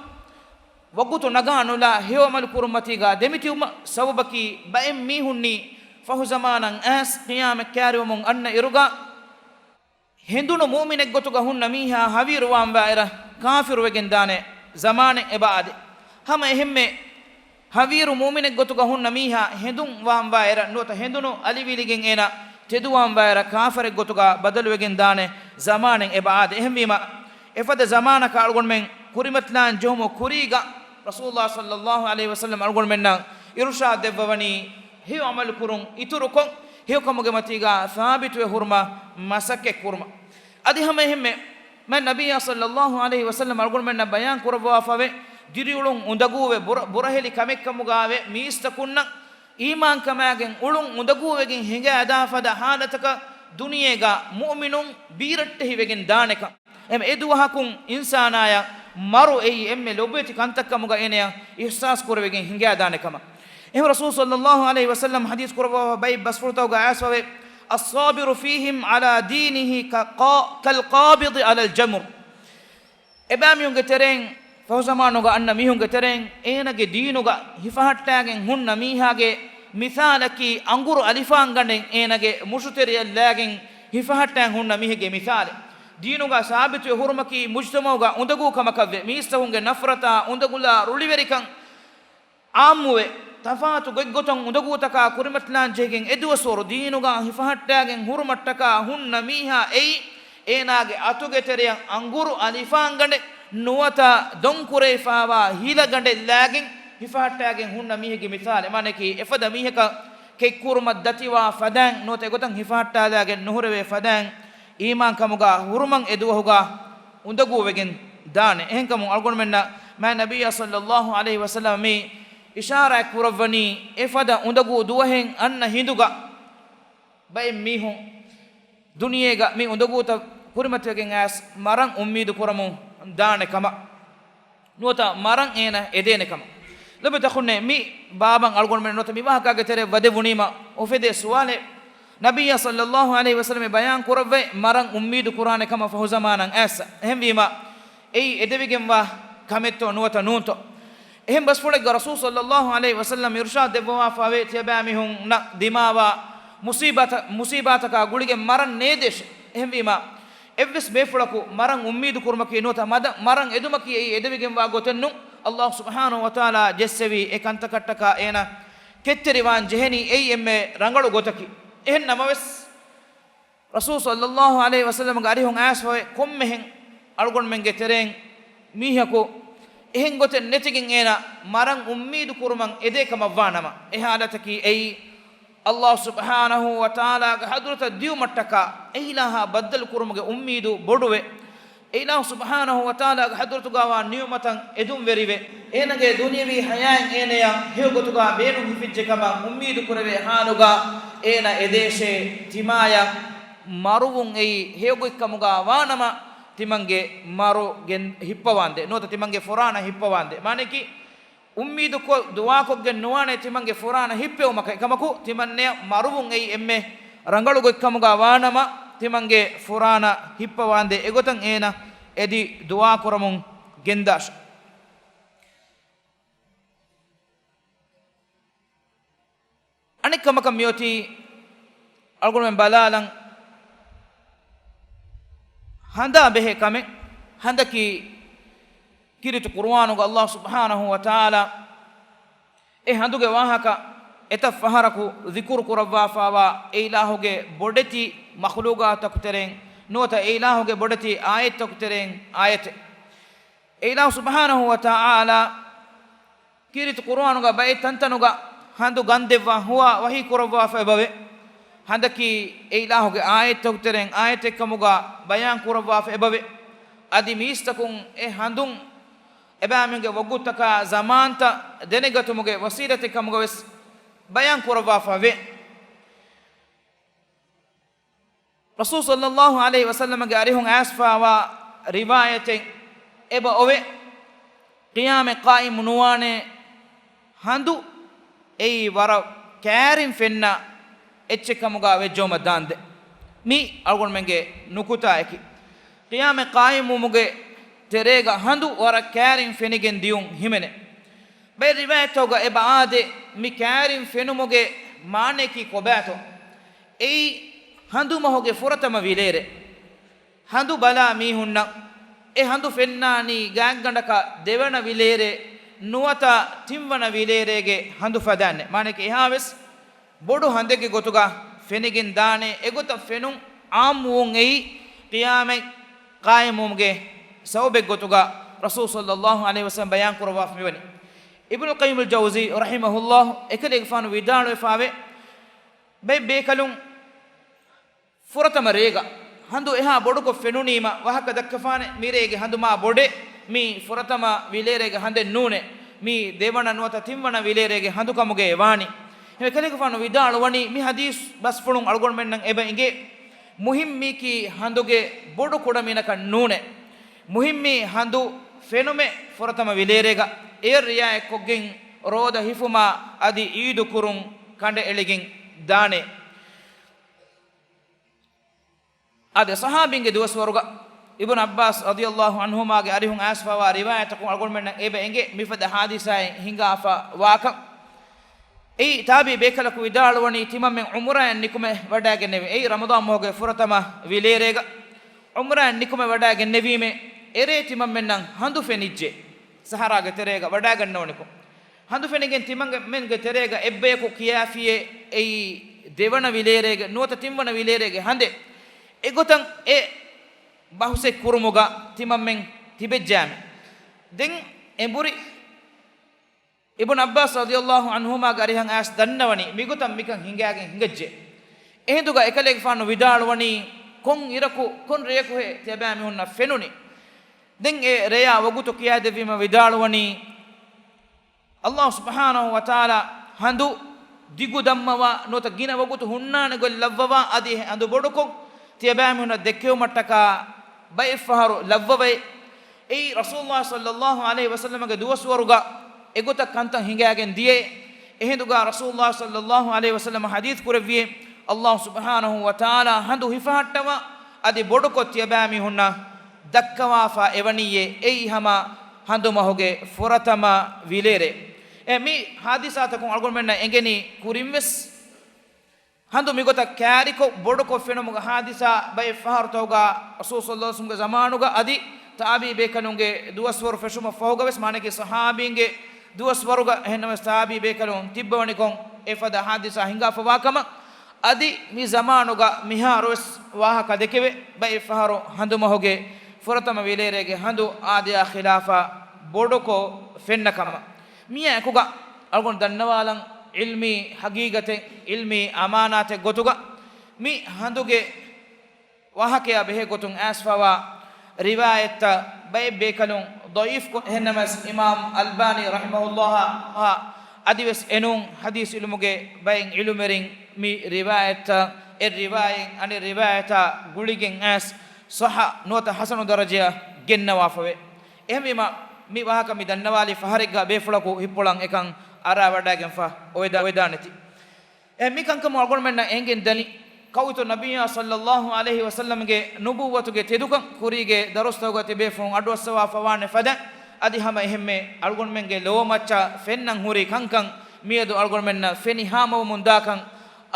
ވަގުތު ނަގާނުލާ ހެޔޮ ޢަމަލު ކުރުންމަތީގަ ދެމިތިބުމަށް. ސަބަބަކީ، ބައެއް މީހުންނީ ފަހު ޒަމާނަށް އައިސް ޤިޔާމަތް ކައިރިވަމުން އަންނަ އިރުގަ، ހެނދުނު މުއުމިނެއްގޮތުގަ ހުންނަ މީހާ ހަވީރު ވާންވާއިރަށް ކާފިރުވެގެން ދާނެ ޒަމާނެއް އެބަ އާދޭ. ހަމަ އެހެންމެ، ހަވީރު މުއުމިނެއްގޮތުގަ ހުންނަ މީހާ ހެނދުން ވާންވާއިރަށް ނުވަތަ ހެނދުނު އަލިވިލިގެން އޭނަ ތެދުވާންވާއިރަށް ކާފަރެއްގޮތުގަ ބަދަލުވެގެން ދާނެ ޒަމާނެއް އެބަ އާދޭ. އެހެންވީމަ، އެފަދަ ޒަމާނަކަށް އަޅުގަނޑުމެން ކުރިމަތިލާން ޖެހުމުގެ ކުރީގަ، ރަސޫލުﷲ ޞައްލަﷲ ޢަލައިހި ވަސައްލަމް އަޅުގަނޑުމެންނަށް އިރުޝާދު ދެއްވަވަނީ، ހެޔޮ ޢަމަލު ކުރުން އިތުރުކޮށް، ހެޔޮ ކަމުގެ މަތީގަ ސާބިތުވެ ހުރުމަށް މަސައްކަތް ކުރުމަށް. އަދި ހަމަ އެހެންމެ، މާތް ނަބިއްޔާ ޞައްލަﷲ ޢަލައިހި ވަސައްލަމް އަޅުގަނޑުމެންނަށް ބަޔާން ކުރައްވާފަވޭ، ދިރިއުޅުން އުނދަގޫވެ ބުރަ-، ބުރަހެލި ކަމެއްކަމުގައިވެ މީސްތަކުންނަށް އީމާންކަމާގެން އުޅުން އުނދަގޫވެގެން ހިނގައިދާ ފަދަ ޙާލަތަކަށް ދުނިޔޭގަ މުއުމިނުން ބީރައްޓެހިވެގެން ދާނެކަން. އެމަ އެ ދުވަހަކުން އިންސާނާޔަށް މަރު އެއީ އެންމެ ލޮބުވެތި ކަންތައްކަމުގަ އޭނަޔަށް އިޙްސާސް ކުރެވިގެން ހިނގާދާނެ ކަމަށް. އެހެން ރަސޫލު ޞައްލަﷲ ޢަލައިހި ވަސައްލަމް ޙަދީޘް ކުރައްވާ ބައެއް ބަސްފުޅުތަކުގަ އައިސްފަވޭ، الصابر فيهم على دينه كالقا-، كالقابض على الجمر. އެބައިމީހުންގެ ތެރެއިން، ފަހުޒަމާނުގަ އަންނަ މީހުންގެ ތެރެއިން އޭނަގެ ދީނުގަ ހިފަހައްޓާގެން ހުންނަ މީހާގެ މިސާލަކީ އަނގުރު އަލިފާންގަނޑެއް އޭނަގެ މުށުތެރެއަށް ލާގެން ހިފަހައްޓާ ހުންނަ މީހެއްގެ މިސާލެއް. ދީނުގަ ސާބިތުވެ ހުރުމަކީ މުޖްތަމަޢުގަ އުނދަގޫ ކަމަކަށްވެ، މީސްތަކުންގެ ނަފްރަތާ، އުނދަގުލާ، ރުޅިވެރިކަން، ޢާއްމުވެ، ތަފާތު ގޮތްގޮތަށް އުނދަގޫތަކާ ކުރިމަތިލާން ޖެހިގެން އެދުވަސްވަރު ދީނުގަ ހިފަހައްޓާގެން ހުރުމަށްޓަކާ ހުންނަ މީހާ އެއީ، އޭނާގެ އަތުގެ ތެރެއަށް އަނގުރު އަލިފާންގަނޑެއް ނުވަތަ ދޮންކުރެވިފާވާ ހިލަގަނޑެއް ލާގެން ހިފަހައްޓާގެން ހުންނަ މީހެއްގެ މިސާލެއް. މާނައަކީ، އެފަދަ މީހަކަށް ކެތްކުރުމަށް ދަތިވާ ފަދައިން ނުވަތަ އެގޮތަށް ހިފަހައްޓާލާގެން ނުހުރެވޭ ފަދައިން، އީމާންކަމުގަ ހުރުމަށް އެދުވަހުގަ އުނދަގޫވެގެން ދާނެ. އެހެންކަމުން އަޅުގަނޑުމެންނަށް މާތް ނަބިއްޔާ ޞައްލަﷲ ޢަލައިހި ވަސައްލަމަ މި އިޝާރާތް ކުރައްވަނީ، އެފަދަ އުނދަގޫ ދުވަހެއް އަންނަ ހިނދުގަ ބައެއް މީހުން ދުނިޔޭގަ މި އުނދަގޫތައް ކުރިމަތިވެގެން އައިސް މަރަން އުއްމީދު ކުރަމުން ދާނެ ކަމަށް. ނުވަތަ މަރަން އޭނަ އެދޭނެ ކަމަށް. ލޮބުވެތި އަޚުންނޭ، މި ބާބަން އަޅުގަނޑުމެން ނުވަތަ މި ވާހަކާގެ ތެރެއަށް ވަދެވުނީމަ އުފެދޭ ސުވާލެއް، ނަބިއްޔާ ޞައްލައްލާހު ޢަލައިހި ވަސައްލަމަ ބަޔާން ކުރައްވައި މަރަން އުއްމީދު ކުރާނެ ކަމަށް ފަހު ޒަމާނަށް އައިސް. އެހެންވީމަ، އެއީ އެދެވިގެންވާ ކަމެއްތޯ ނުވަތަ ނޫންތޯ؟ އެހެން ބަސްފުޅެއްގަ ރަސޫލު ޞައްލައްލާހު ޢަލައިހި ވަސައްލަމަ އިރުޝާދު ދެއްވަވާފަވޭ، ތިޔަބައިމީހުންނަށް ދިމާވާ މުޞީބާތަ-، މުޞީބާތަކާ ގުޅިގެން މަރަން ނޭދޭށޭ. އެހެންވީމަ، އެއްވެސް ބޭފުޅަކު މަރަން އުއްމީދު ކުރުމަކީ ނުވަތަ މަދަ-، މަރަން އެދުމަކީ އެއީ އެދެވިގެންވާ ގޮތެއް ނޫން. އައްލާހު ސުބްޙާނަހު ވަތަޢާލާ ޖެއްސެވީ އެ ކަންތަކަށްޓަކާ އޭނަ ކެތްތެރިވާން ޖެހެނީ އެއީ އެންމެ ރަނގަޅު ގޮތަކީ. އެހެން ނަމަވެސް، ރަސޫލު ޞައްލައްލާހު ޢަލައިހި ވަސައްލަމަގެ އަރިހުން އައިސްފަވޭ ކޮންމެހެން އަޅުގަނޑުމެންގެ ތެރެއިން މީހަކު އެހެން ގޮތެއް ނެތިގެން އޭނަ މަރަން އުއްމީދު ކުރުމަށް އެދޭ ކަމަށްވާ ނަމަ، އެ ޙާލަތަކީ އެއީ، އައްލާހު ސުބްޙާނަހު ވަތަޢާލާގެ ޙަޟްރަތަށް ދިޔުމަށްޓަކާ އެ އިލާހާ ބައްދަލު ކުރުމުގެ އުއްމީދު ބޮޑުވެ، އެ އިލާހު ސުބްޙާނަހު ވަތަޢާލާގެ ޙަޟްރަތުގައިވާ ނިޢުމަތަށް އެދުންވެރިވެ، އޭނަގެ ދުނިޔަވީ ޙަޔާތް އޭނަޔަށް ހެޔޮ ގޮތުގަ ބޭނުން ހިފިއްޖެ ކަމަށް އުއްމީދު ކުރެވޭ ޙާލުގަ އޭނަ އެދޭށޭ. ތިމާޔަށް މަރުވުން އެއީ ހެޔޮ ގޮތްކަމުގަ ވާނަމަ، ތިމަންގެ މަރު ގެން ހިއްޕަވާނދޭ، ނުވަތަ ތިމަންގެ ފުރާނަ ހިއްޕަވާނދޭ. މާނައަކީ، އުއްމީދުކޮށް ދުޢާކޮށްގެން ނުވާނެ ތިމަންގެ ފުރާނަ ހިއްޕެވުމަކަށް. އެކަމަކު، ތިމަންނަޔަށް މަރުވުން އެއީ އެންމެ ރަނގަޅު ގޮތްކަމުގަ ވާނަމަ، ތިމަންގެ ފުރާނަ ހިއްޕަވާނދޭ. އެގޮތަށް އޭނަ އެދި ދުޢާކުރަމުން ގެންދާށޭ. އަނެއް ކަމަކަށް މިއޮތީ އަޅުގަނޑުމެން ބަލާލަން، ހަނދާ ބެހޭ ކަމެއް. ހަނދަކީ ކީރިތި ޤުރުއާނުގަ އައްލާހު ސުބްޙާނަހު ވަތަޢާލާ އެ ހަނދުގެ ވާހަކަ އެތައް ފަހަރަކު ޛިކުރު ކުރައްވާފައިވާ އެ އިލާހުގެ ބޮޑެތި މަޚްލޫޤާތްތަކު ތެރެއިން ނުވަތަ އެ އިލާހުގެ ބޮޑެތި އާޔަތްތަކު ތެރެއިން އާޔަތެއް. އެ އިލާހު ސުބްޙާނަހު ވަތަޢާލާ ކީރިތި ޤުރުއާނުގަ ބައެއް ތަންތަނުގަ ހަނދު ގަންދެއްވާ ހުވާ ވަޙީ ކުރައްވާފަ އެބަވޭ. ހަނދަކީ އެ އިލާހުގެ އާޔަތްތަކު ތެރެއިން އާޔަތެއް ކަމުގަ ބަޔާން ކުރައްވާފަ އެބަވޭ. އަދި މީސްތަކުން އެ ހަނދުން އެބައިމީހުންގެ ވަގުތުތަކާ ޒަމާންތައް ދެނެގަތުމުގެ ވަސީލަތެއް ކަމުގަވެސް ބަޔާން ކުރައްވާފަ ވޭ. ރަސޫލު ޞައްލައްލާހު ޢަލައިހި ވަސައްލަމަގެ އަރިހުން އައިސްފައިވާ ރިވާޔަތެއް އެބަ އޮވޭ، ޤިޔާމަތް ޤާއިމު ނުވާނެ ހަނދު އެއީ ވަރަށް ކައިރިން ފެންނަ އެއްޗެއް ކަމުގަ ވެއްޖައުމަށް ދާންދެ. މީ އަޅުގަނޑުމެންގެ ނުކުތާއަކީ. ޤިޔާމަތް ޤާއިމުވުމުގެ ތެރޭގަ ހަނދު ވަރަށް ކައިރިން ފެނިގެން ދިޔުން ހިމެނޭ. ބައެއް ރިވާޔަތްތަކުގަ އެބަ އާދޭ، މި ކައިރިން ފެނުމުގެ މާނައަކީ ކޮބާތޯ؟ އެއީ ހަނދުމަހުގެ ފުރަތަމަ ވިލޭރޭ. ހަނދު ބަލާ މީހުންނަށް އެ ހަނދު ފެންނާނީ ގާތްގަނޑަކަށް ދެވަނަ ވިލޭރޭ ނުވަތަ ތިންވަނަ ވިލޭރޭގެ ހަނދު ފަދައިންނޭ. މާނައަކީ އެހާވެސް ބޮޑު ހަނދެއްގެ ގޮތުގަ ފެނިގެން ދާނެ. އެގޮތަށް ފެނުން ޢާއްމުވުން އެއީ ޤިޔާމަތް ޤާއިމުވުމުގެ ސަބަބެއްގޮތުގަ ރަސޫލު ޞައްލައްލާހު ޢަލައިހި ވަސައްލަމަ ބަޔާން ކުރައްވާފަ މިވަނީ. އިބްނުލް ޤައްޔިމުލް ޖައުޒީ ރަޙިމަހުﷲ އެކަލޭގެފާނު ވިދާޅުވެފައިވޭ، ބައެއް ބޭކަލުން ފުރަތަމަ ރޭގަ ހަނދު އެހާ ބޮޑުކޮށް ފެނުނީމަ ވާހަކަ ދައްކަފާނެ، މިރޭގެ ހަނދު މާ ބޮޑޭ، މީ ފުރަތަމަ ވިލޭރޭގެ ހަނދެއް ނޫނޭ، މީ ދެވަނަ ނުވަތަ ތިންވަނަ ވިލޭރޭގެ ހަނދު ކަމުގައޭ ވާނީ. އެކަލޭގެފާނު ވިދާޅުވަނީ، މި ޙަދީޘް ބަސްފުޅުން އަޅުގަނޑުމެންނަށް އެބަ އެނގޭ، މުހިންމީކީ ހަނދުގެ ބޮޑު ކުޑަ މިނަކަށް ނޫނޭ. މުހިންމީ ހަނދު ފެނުމެއް ފުރަތަމަ ވިލޭރޭގަ އެޔަށް ރިޢާޔަތްކޮށްގެން ރޯދަ ހިފުމާ އަދި އީދު ކުރުން ކަނޑައެޅިގެން ދާނޭ. އާދެ، ޞަޙާބީންގެ ދުވަސްވަރުގަ އިބްނު ޢައްބާސް ރަޟިޔަﷲ ޢަންހުމާގެ އަރިހުން އައިސްފައިވާ ރިވާޔަތަކުން އަޅުގަނޑުމެންނަށް އެބަ އެނގޭ މިފަދަ ޙާދިސާއެއް ހިނގާފަ ވާކަން. އެއީ، ތާބިޢީ ބޭކަލަކު ވިދާޅުވަނީ، ތިމަންމެން ޢުމްރާއަށް ނިކުމެ ވަޑައިގެންނެވި. އެއީ، ރަމަޟާން މަހުގެ ފުރަތަމަ ވިލޭރޭގަ ޢުމްރާއަށް ނިކުމެ ވަޑައިގެންނެވީމޭ، އެރޭ ތިމަންމެންނަށް ހަނދު ފެނިއްޖެ. ސަހަރާގެ ތެރޭގަ ވަޑައިގަންނަވަނިކޮށް، ހަނދު ފެނިގެން ތިމަންމެންގެ ތެރޭގަ އެއްބަޔަކު ކިޔާފިޔޭ، އެއީ ދެވަނަ ވިލޭރޭގެ ނުވަތަ ތިންވަނަ ވިލޭރޭގެ ހަނދެއް. އެގޮތަށް އެ ބަހުސެއް ކުރުމުގަ ތިމަންމެން ތިބެއްޖާމެ. ދެން އެނބުރި އިބްނު ޢައްބާސް ރަޟިޔަﷲ ޢަންހުމާގެ އަރިހަށް އައިސް ދަންނަވަނީ، މިގޮތަށް މިކަން ހިނގާގެން ހިނގައްޖެ. އެހިނދުގަ އެކަލޭގެފާނު ވިދާޅުވަނީ، ކޮން އިރަކު، ކޮން ރެޔަކުހޭ ތިޔަބައިމީހުންނަށް ފެނުނީ؟ ދެން އެ ރެޔާ ވަގުތު ކިޔާދެއްވީމަ ވިދާޅުވަނީ، އައްލާހު ސުބްޙާނަހު ވަތަޢާލާ ހަނދު ދިގު ދަންމަވާ، ނުވަތަ ގިނަ ވަގުތު ހުންނާނެ ގޮތް ލައްވަވާ، އަދި އެ ހަނދު ބޮޑުކޮށް، ތިޔަބައިމީހުންނަށް ދެއްކެވުމަށްޓަކާ ބައެއްފަހަރު ލައްވަވައޭ. އެއީ، ރަސޫލުﷲ ޞައްލައްލާހު ޢަލައިހި ވަސައްލަމަގެ ދުވަސްވަރުގަ އެގޮތަށް ކަންތައް ހިނގާގެން ދިޔައޭ. އެހިނދުގަ ރަސޫލުﷲ ޞައްލައްލާހު ޢަލައިހި ވަސައްލަމަ ޙަދީޘް ކުރެއްވިއޭ، ﷲ ސުބްޙާނަހޫ ވަތަޢާލާ ހަނދު ހިފަހައްޓަވާ އަދި ބޮޑުކޮށް ތިޔަބައިމީހުންނަށް ދައްކަވާފަ އެވަނީއޭ، އެއީ ހަމަ ހަނދުމަހުގެ ފުރަތަމަ ވިލޭރޭ. އެ މި ހާދިސާތަކުން އަޅުގަނޑުމެންނަށް އެނގެނީ ކުރިންވެސް ހަނދު މިގޮތަށް ކާރިކޮށް ބޮޑުކޮށް ފެނުމުގެ ހާދިސާ ބައެއް ފަހަރުތަކުގަ ރަސޫލު ޞައްލަﷲު ޢަލައިހި ވަސައްލަމްގެ ޒަމާނުގަ އަދި ތާބިޢީ ބޭކަލުންގެ ދުވަސްވަރު ފެށުމަށް ފަހުގަވެސް، މާނައަކީ ޞަޙާބީންގެ ދުވަސްވަރުގަ އެހެންނަމަވެސް ތާބިޢީ ބޭކަލުން ތިއްބަވަނިކޮށް އެފަދަ ހާދިސާ ހިނގާފަވާކަމަށް، އަދި މި ޒަމާނުގަ މިހާރުވެސް ވާހަކަ ދެކެވޭ، ބައެއް ފަހަރު ހަނދުމަހުގެ ފުރަތަމަ ވިލޭރޭގެ ހަނދު އާދަޔާ ޚިލާފަށް ބޮޑުކޮށް ފެންނަ ކަމަށް. މިއާ އެކުގަ އަޅުގަނޑު ދަންނަވާލަން، ޢިލްމީ ޙަޤީޤަތެއް، ޢިލްމީ އަމާނާތެއް ގޮތުގަ މި ހަނދުގެ ވާހަކަޔާ ބެހޭ ގޮތުން އައިސްފަވާ ރިވާޔަތްތައް ބައެއް ބޭކަލުން ޟަޢީފްކޮށް، އެހެންނަމަވެސް އިމާމް އަލްބާނީ ރަޙިމަހުﷲ އަދިވެސް އެނޫން ޙަދީޘް ޢިލްމުގެ ބައެއް ޢިލްމުވެރިން މި ރިވާޔަތްތައް އެއް ރިވާޔަތް އަނެއް ރިވާޔަތާ ގުޅިގެން އައިސް ޞައްޙަ ނުވަތަ ޙަސަނު ދަރަޖަޔަށް ގެންނަވާފަވޭ. އެހެންވީމަ، މި ވާހަކަ މި ދަންނަވާލި ފަހަރެއްގަ ބޭފުޅަކު ހިތްޕުޅަށް އެކަން އަރާވަޑައިގެންފަ އޮވެދާ-، އޮވެދާނެތީ. އެ މި ކަންކަމުން އަޅުގަނޑުމެންނަށް އެނގެން ދަނީ، ކައުތު ނަބިއްޔާ ޞައްލަﷲު ޢަލައިހި ވަސައްލަމްގެ ނުބުއްވަތުގެ ތެދުކަން، ކުރީގެ ދަރުސްތަކުގަ ތިބޭފުޅުން އަޑުއައްސަވާފަވާނެ ފަދަ، އަދި ހަމަ އެހެންމެ އަޅުގަނޑުމެންގެ ލޯމައްޗަށް ފެންނަން ހުރި ކަންކަން މިއަދު އަޅުގަނޑުމެންނަށް ފެނި ހާމަވަމުން ދާކަން،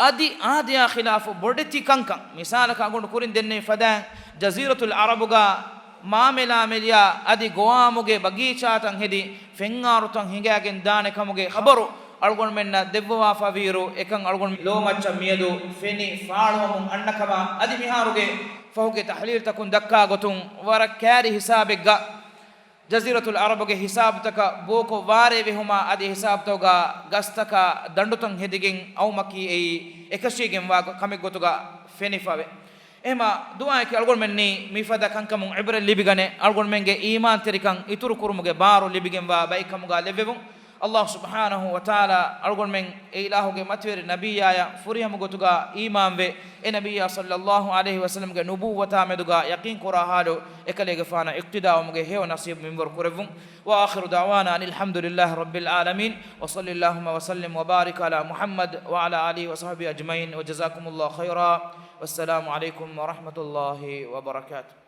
އަދި އާދަޔާ ޚިލާފު ބޮޑެތި ކަންކަން، މިސާލަކަށް އަޅުގަނޑު ކުރިން ދެންނެވި ފަދައިން، ޖަޒީރަތުލް ޢަރަބުގަ މާމެލާމެލިޔާ އަދި ގޮވާމުގެ ބަގީޗާތައް ހެދި، ފެންއާރުތައް ހިނގައިގެން ދާނެ ކަމުގެ ޚަބަރު އަޅުގަނޑުމެންނަށް ދެއްވަވާފަވިއިރު، އެކަން އަޅުގަނޑު ލޯމައްޗަށް މިއަދު ފެނި ފާޅުވަމުން އަންނަ ކަމަށް އަދި މިހާރުގެ ފަހުގެ ތަޙްލީލްތަކުން ދައްކާ ގޮތުން ވަރަށް ކާރި ހިސާބެއްގަ ޖަޒީރަތުލް ޢަރަބުގެ ހިސާބުތަކަށް ބޯކޮށް ވާރޭ ވެހުމާ އަދި ހިސާބުތަކުގަ ގަސްތަކާ ދަނޑުތައް ހެދިގެން އައުމަކީ އެއީ އެކަށީގެންވާ ކަމެއްގޮތުގަ ފެނިފަވޭ. އެހެމަ ދުޢާއަކީ އަޅުގަނޑުމެންނީ މިފަދަ ކަންކަމުން ޢިބްރަތް ލިބިގަނެ، އަޅުގަނޑުމެންގެ އީމާންތެރިކަން އިތުރުކުރުމުގެ ބާރު ލިބިގެންވާ ބައެއްކަމުގަ ލެއްވެވުން. ﷲ ސުބްޙާނަހޫ ވަތަޢާލާ އަޅުގަނޑުމެން އެ އިލާހުގެ މަތިވެރި ނަބިއްޔާޔަށް ފުރިހަމަ ގޮތުގަ އީމާންވެ، އެ ނަބިއްޔާ ޞައްލަﷲު ޢަލައިހި ވަސައްލަމްގެ ނުބުއްވަތާ މެދުގަ ޔަޤީންކުރާ ޙާލު އެކަލޭގެފާނަށް އިޤްތިދާވުމުގެ ހެޔޮ ނަޞީބު މިންވަރު ކުރެއްވުން. وآخر دعوانا أن الحمد لله رب العالمين، وصل اللهم وسلم وبارك على محمد وعلى آله وصحبه أجمعين، وجزاكم الله خيرا، والسلام عليكم ورحمة الله وبركاته.